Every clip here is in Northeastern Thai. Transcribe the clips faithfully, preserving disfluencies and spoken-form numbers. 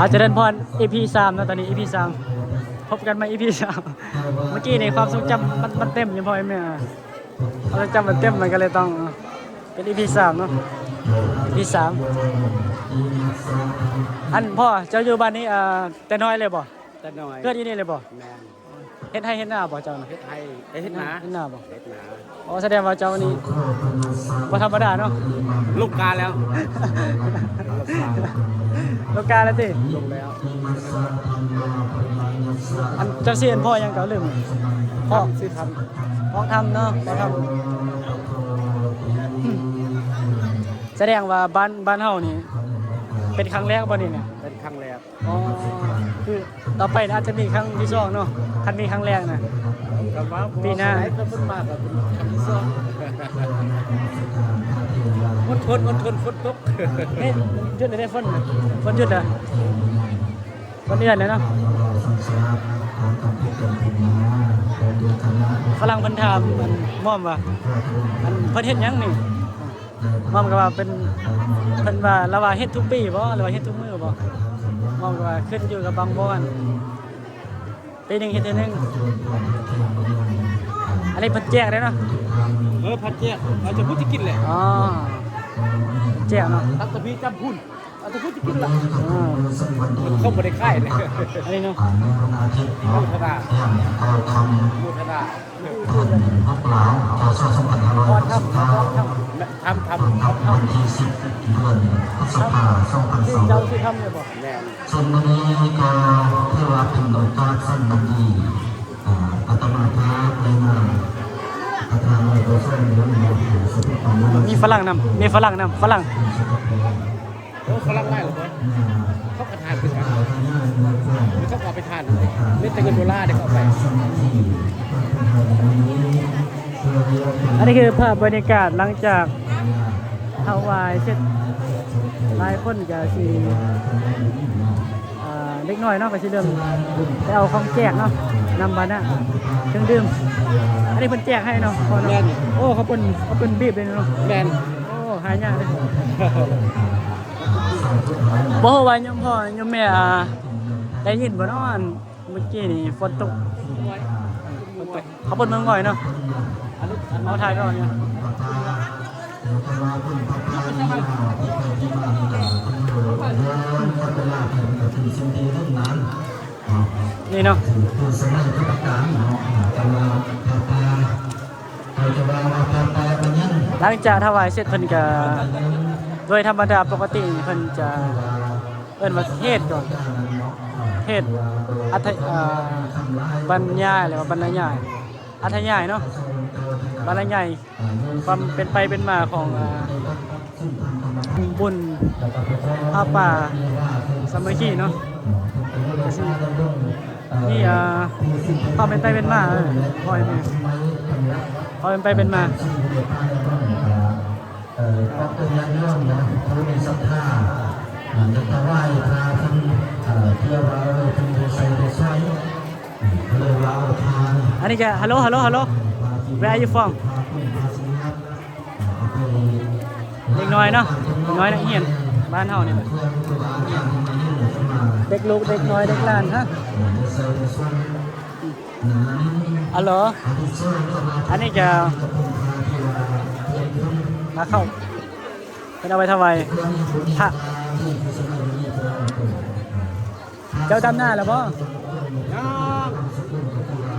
อาจจะเดินพร อีพีสามนะตอนนี้ อีพีสาม พบกันใหม่ อีพีสาม เมื่อกี้ในความทรงจำมันมันเต็มอยู่พ่อแม่ความทรงจำมันเต็มมันก็เลยต้องเป็น อีพีสาม เนาะ อีพีสาม อันพ่อเจ้าอยู่บ้านนี้อ่าแต่น้อยเลยบ่ แต่น้อย เกิดอยู่นี่เลยบ่ แม่น เฮ็ดไร่เฮ็ดนาบ่เจ้าน่ะ เฮ็ดไร่ เอ้ย เฮ็ดนา เฮ็ดนาบ่ เฮ็ดนา อ๋อ แสดงว่าเจ้านี่บ่ธรรมดาเนาะ ลูกกาแล้ว ลูกกาแล้วติ ลูกแล้ว อันเจ้าชื่ออันพ่อหยังก็ลืม พ่อ ชื่อธรรม พ่อธรรมเนาะ พ่อธรรม แสดงว่าบ้าน บ้านเฮานี่ เป็นครั้งแรกบ่นี่เนี่ย เป็นครั้งแรก อ๋อ คือต่อไปน่าจะมีครั้งที่สองเนาะ คันมีครั้งแรกนะ ก็ว่า ปีหน้า บ่ได้ก็เพิ่นมาก็เป็นครั้งที่สอง อดทน อดทน ฝนตก นี่ หยุดเลยได้ฝนนะ ฝนหยุดเหรอ ฝนเดือนแล้วเนาะ ฝรั่งเพิ่นถามมันม่อมว่า อันเพิ่นเฮ็ดหยังนี่ ม่อมก็ว่าเป็น เพิ่นว่า ลาวาเฮ็ดทุกปีบ่ หรือว่าเฮ็ดทุกมื้อบ่ ม่อมก็ว่าขึ้นอยู่กับบางบ่อน ปีหนึ่งเฮ็ดเทื่อหนึ่ง อันนี้เพิ่นแจกได้เนาะ เออ ผัดแจก เอาจะพูดจะกินแหละ อ๋อ แจกเนาะ ตักตะพีจำพุน เอาจะพูดจะกินละ อ๋อ มันเข้าบ่ได้ขายเลย อันนี้เนาะ โมทนา โมทนา เพิ่นพักหลาย พ.ศ. สองพันห้าร้อยหกสิบเก้า ทำ ทำ เพิ่นพักวันที่สิบ เดือนพฤษภา สองพันสอง เจ้าสิทำเลยบ่ แม่น ซึ่งมื้อนี้ก็ถือว่าเป็นโอกาสสันดี อ่า อาตมาภาพในนามประธานหน่วยประชุมหลวงหมู่ห้า สภาพ มีฝรั่งนำ มีฝรั่งนำ ฝรั่ง โอ้ ฝรั่งหลายเหรอ เขาก็ทานคือกัน เขาก็เอาไปทานเลย ไม่แต่เงินดอลลาร์เนี่ยเขาเอาไป อันนี้คือภาพบรรยากาศหลังจากถวายเสร็จ หลายคนก็สิ อ่า เด็กน้อยเนาะก็สิเริ่มไปเอาของแจกเนาะ นำบานะ เครื่องดื่ม อันนี้เพิ่นแจกให้เนาะพ่อเนาะ แม่น โอ้ เขาเปิ้น เขาเปิ้นบีบเลยเนาะ แม่น โอ้ หายากเลย บ่ฮู้ว่าโยมพ่อโยมแม่ อ่า ได้ยินบ่เนาะ อันเมื่อกี้นี่ฝนตก ฝนตก เขาเปิ้นเมืองง่อยเนาะ เอาถ่ายไปก่อนเนี่ย นี่เนาะ หลังจากถวายเสร็จเพิ่นก็ โดยธรรมดาปกติเพิ่นจะ เอิ้นว่าเทศน์ก่อน เทศน์ อัธ เอ่อ บรรยาย หรือว่าบรรยาย อัธยายเนาะ บรรยาย ความเป็นไปเป็นมาของ อ่า บุญผ้าป่าสามัคคีเนาะ ก็สิมี อ่า ความเป็นไปเป็นมา เออ พ่อแม่ ความเป็นไปเป็นมา เอ่อ พวกญาติโยมนะ ผู้มีศรัทธา อ่า อยากถวายทานเพิ่น เอ่อ เพื่อว่า เออ เพิ่นได้ใส่ได้สอย อืม ก็เลยว่าเอาทาน อันนี้ก็ ฮัลโหล ฮัลโหล ฮัลโหล Where are you from? พาคุณพาสิครับ อ่า เอาไป เด็กน้อยเนาะ เด็กน้อยนักเรียน บ้านเฮานี่แหละ เด็กลูก เด็กน้อย เด็กหลาน ฮะ เออ ได้ใส่ได้สอย อ๋อเหรอ อันนี้จะมาเข้า เพิ่นเอาไปถวายพระ เจ้าดำนาแล้วบ่ ยัง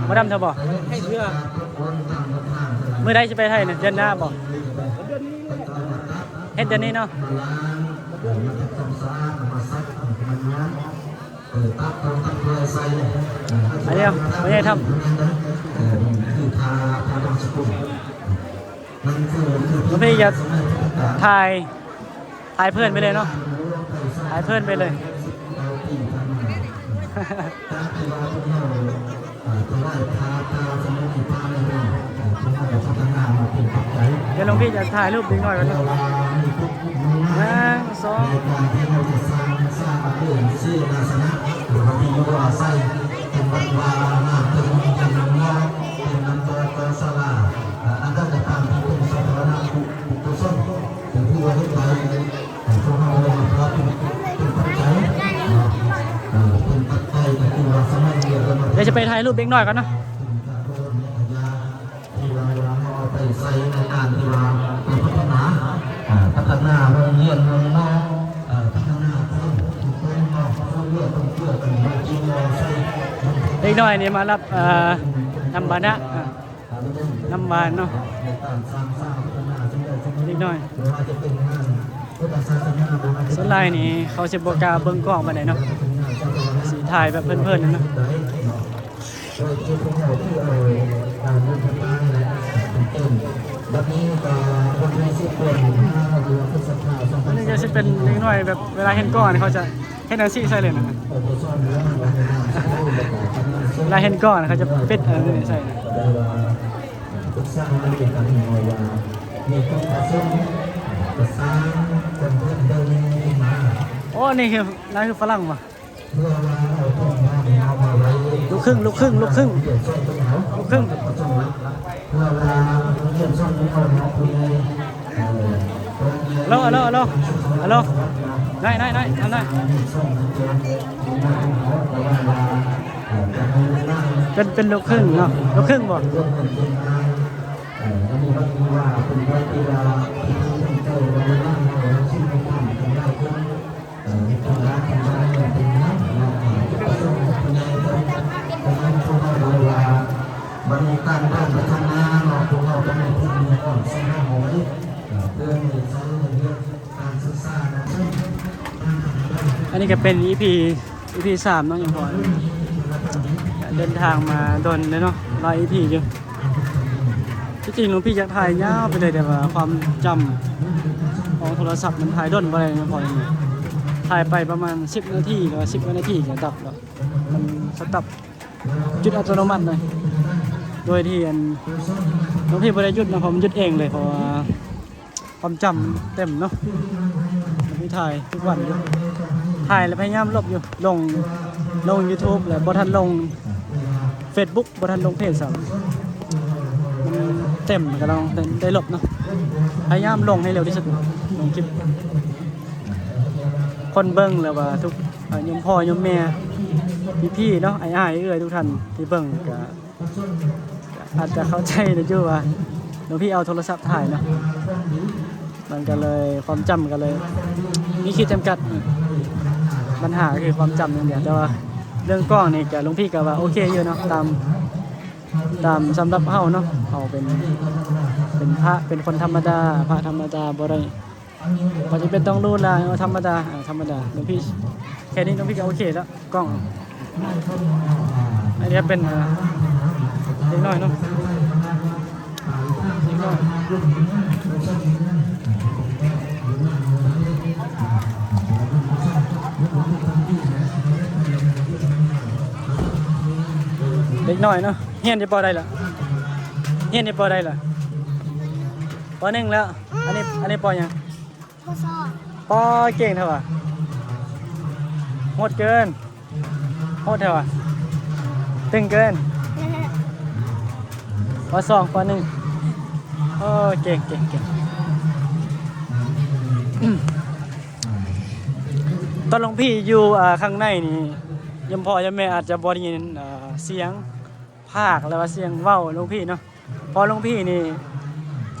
บ่ดำเถอะบ่ ให้เชื่อ มื้อใดสิไปไทยน่ะ เดือนหน้าบ่ เดือนนี้ เฮ็ดเดือนนี้เนาะ เดือนนี้ เออ ตัดตรงตัดเปลือยใส่ เออ อันเดียว ไม่ใช่ทำ เออ คือทา ทาบางสกุล นั่นคือ คือ หลวงพี่จะถ่าย ถ่ายเพลินไปเลยเนาะ ถ่ายเพลินไปเลย เดี๋ยวหลวงพี่จะถ่ายรูปนิดหน่อยก่อนนะ หนึ่ง สอง ในการที่เราจะสร้าง สร้างเรื่องชื่อศาสนา หรือว่าที่อยู่อาศัย เป็นวัดวาอาราม เป็นเมือง เป็นเมืองนอก เป็นน้ำตก เป็นศาลา อ่า อันใดก็ตามที่เป็นสาธารณะกุศล เป็นผู้บริจาค ให้พวกเราได้รับเป็น เป็นปัจจัย เนาะ จะไปถ่ายรูปเด็กน้อยก่อนเนาะ ที่ว่าเราเอาไปใช้ในการที่ว่าไปพัฒนาอ่าพัฒนาโรงเรียนเมืองนอกอ่าพัฒนาคนคนนอกคนเลือกคนเลือกกันมากินมาใช้ เด็กน้อยนี่มารับเอ่อน้ำบานะอ่ะน้ำหวานเนาะ เด็กน้อย ส่วนหลายนี่เขาสิบ่กล้าเบิ่งกล้องปานใดเนาะ สิถ่ายแบบเพลินๆนั่นเนาะ อันนี้ก็สิเป็นเด็กน้อยแบบเวลาเห็นกล้องนี่เขาจะเฮ็ดจั่งซี้ใส่เลยนะ เวลาเห็นกล้องนี่เขาจะปิดอันนี้ใส่นะ โอ้ นี่คือ นั่นคือฝรั่งวะ ลูกครึ่ง ลูกครึ่ง ลูกครึ่ง ลูกครึ่ง ฮัลโหล ฮัลโหล ฮัลโหล ฮัลโหล นาย นาย นาย ทำนาย เป็น เป็นลูกครึ่งเนาะ ลูกครึ่งบ่ บริการด้านพัฒนาเนาะ พวกเราต้องมีที่มีความสงบเอาไว้เอ่อเพื่อให้ใช้ในเรื่องการศึกษานะ อันนี้ก็เป็น อีพี อีพี สามเนาะ ยังพอ เดินทางมาโดนเลยเนาะ หลาย อีพี อยู่ ที่จริงหลวงพี่อยากถ่ายยาวไปเลย แต่ว่าความจำของโทรศัพท์มันถ่ายโดนบ่ได้ ยังพอ ถ่ายไปประมาณ สิบ นาที หรือว่า สิบ กว่านาทีก็ดับแล้ว มันสต็อปหยุดอัตโนมัติเลย โดยที่อันหลวงพี่บ่ได้หยุดนะ เพราะมันหยุดเองเลย เพราะว่าความจำเต็มเนาะ หลวงพี่ถ่ายทุกวันอยู่ ถ่ายแล้วพยายามลบอยู่ ลง ลง YouTube แล้วบ่ทันลง Facebook บ่ทันลงเพจซ้ำ มันเต็มก็ต้องได้ ได้ลบเนาะ พยายามลงให้เร็วที่สุด ลงคลิป คนเบิ่งแล้วว่าทุก อ่า โยมพ่อโยมแม่ พี่ๆเนาะ อ้ายๆเอื้อยทุกท่านที่เบิ่งก็ อาจจะเข้าใจได้อยู่ว่าหลวงพี่เอาโทรศัพท์ถ่ายเนาะ มันก็เลยความจำก็เลยมีขีดจำกัด ปัญหาคือความจำอย่างเดียว แต่ว่าเรื่องกล้องนี่ก็หลวงพี่ก็ว่าโอเคอยู่เนาะ ตาม ตามสำหรับเฮาเนาะ เฮาเป็น เป็นพระ เป็นคนธรรมดา พระธรรมดาบ่ได้ บ่จำเป็นต้องหรูหรา เอาธรรมดา อ่า ธรรมดา หลวงพี่ แค่นี้หลวงพี่ก็โอเคแล้ว กล้อง อันนี้เป็น อ่า เด็กน้อยเนาะ เด็กน้อย เด็กน้อยเนาะ เฮียนอยู่ ป.ใดล่ะ เฮียนอยู่ ป.ใดล่ะ ป.หนึ่ง แล้ว อันนี้ อันนี้ ป.หยัง ป.สอง ป.เก่งแท้วะ โหดเกิน โหดแท้วะ ตึงเกิน ป.สอง ป.หนึ่ง โอ้ เก่ง เก่ง เก่ง ตอนหลวงพี่อยู่ อ่า ข้างในนี่ โยมพ่อโยมแม่อาจจะบ่ได้ยิน อ่า เสียงพากย์ หรือว่าเสียงเว้าหลวงพี่เนาะ เพราะหลวงพี่นี่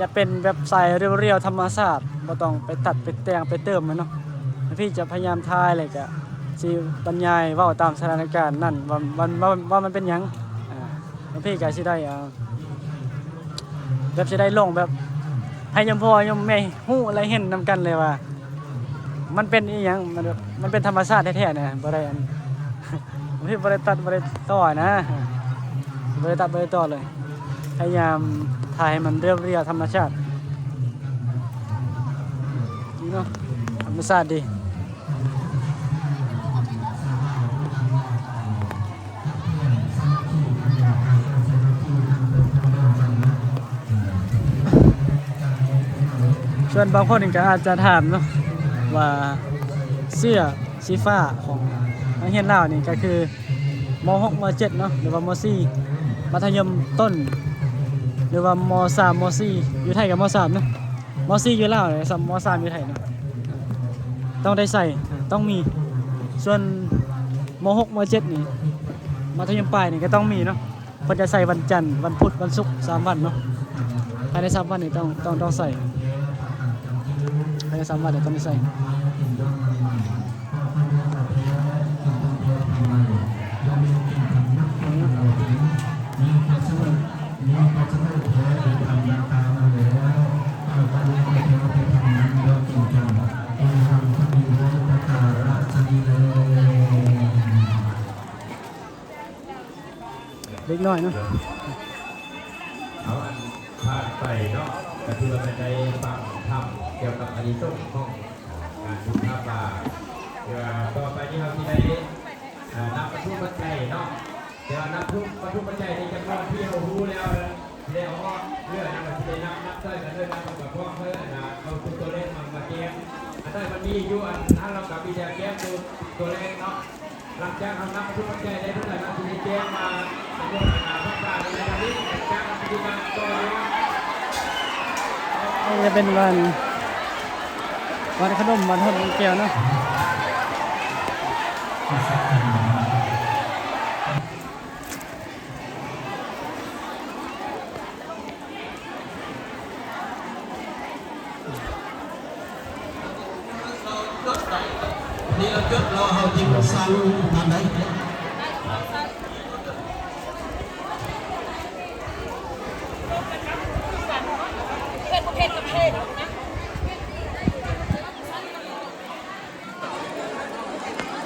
จะเป็นแบบสายเรียวๆธรรมชาติ บ่ต้องไปตัดไปแต่งไปเติมมันเนาะ หลวงพี่จะพยายามถ่าย แล้วก็สิบรรยายเว้าตามสถานการณ์นั่น ว่า ว่า ว่า ว่ามันเป็นหยัง อ่า หลวงพี่ก็สิได้ อ่า แบบสิได้ลงแบบ ให้โยมพ่อโยมแม่ฮู้และเห็นนำกันเลยว่า มันเป็นอีหยัง มันแบบ มันเป็นธรรมชาติแท้ๆนะ บ่ได้อัน พี่บ่ได้ตัดบ่ได้ต่อนะ บ่ได้ตัดบ่ได้ต่อเลย พยายามถ่ายให้มันเรียบๆธรรมชาติ นี่เนาะ ธรรมชาติดี ส่วนบางคนก็อาจจะถามเนาะ ว่าเสื้อสีฟ้าของนักเรียนลาวนี่ก็คือ ม.หก ม.เจ็ด เนาะ หรือว่า ม.สี่ มัธยมต้น หรือว่า ม.สาม ม.สี่ อยู่ไทยก็ ม.สาม เนาะ ม.สี่ อยู่ลาวเลย ม.สาม อยู่ไทยเนาะ ต้องได้ใส่ ต้องมี ส่วน ม.หก ม.เจ็ด นี่ มัธยมปลายนี่ก็ต้องมีเนาะ เพิ่นจะใส่วันจันทร์ วันพุธ วันศุกร์ สามวันเนาะ ภายในสามวันนี่ต้อง ต้อง ต้องใส่ ภายในสามวันนี่ต้องได้ใส่ เด็กน้อยเนาะ เอาอันผ่านไปเนาะ ก็ถือว่าเป็นได้ฟังธรรมเกี่ยวกับอานิสงส์ของการบุญผ้าป่า เดี๋ยวต่อไปนี้เราสิได้ อ่า นับวัตถุปัจจัยเนาะ เดี๋ยวนับทุกวัตถุปัจจัยในจำนวนที่เรารู้แล้ว สิได้เอาออกเรื่องนั้น ก็สิได้นับ นับใส่กันเลย นับกับพวกเพื่อนนะ เอาตัวเลขมา มาแจ้ง อันนั้นมันมีอยู่ อันนั้นเราก็มีแต่แจ้งตัว ตัวเลขเนาะ หลังจากเรานับทุกปัจจัยได้เท่าไหร่ เราจะได้แจ้งมาสำรวจหาพระป่าในวันนี้ หลังจากเราปฏิบัติต่อเนาะ นี่จะเป็นวัน วันขนม วันหนมแก้วเนาะ นี่เราจดรอเอาที่มันสร้างตามใด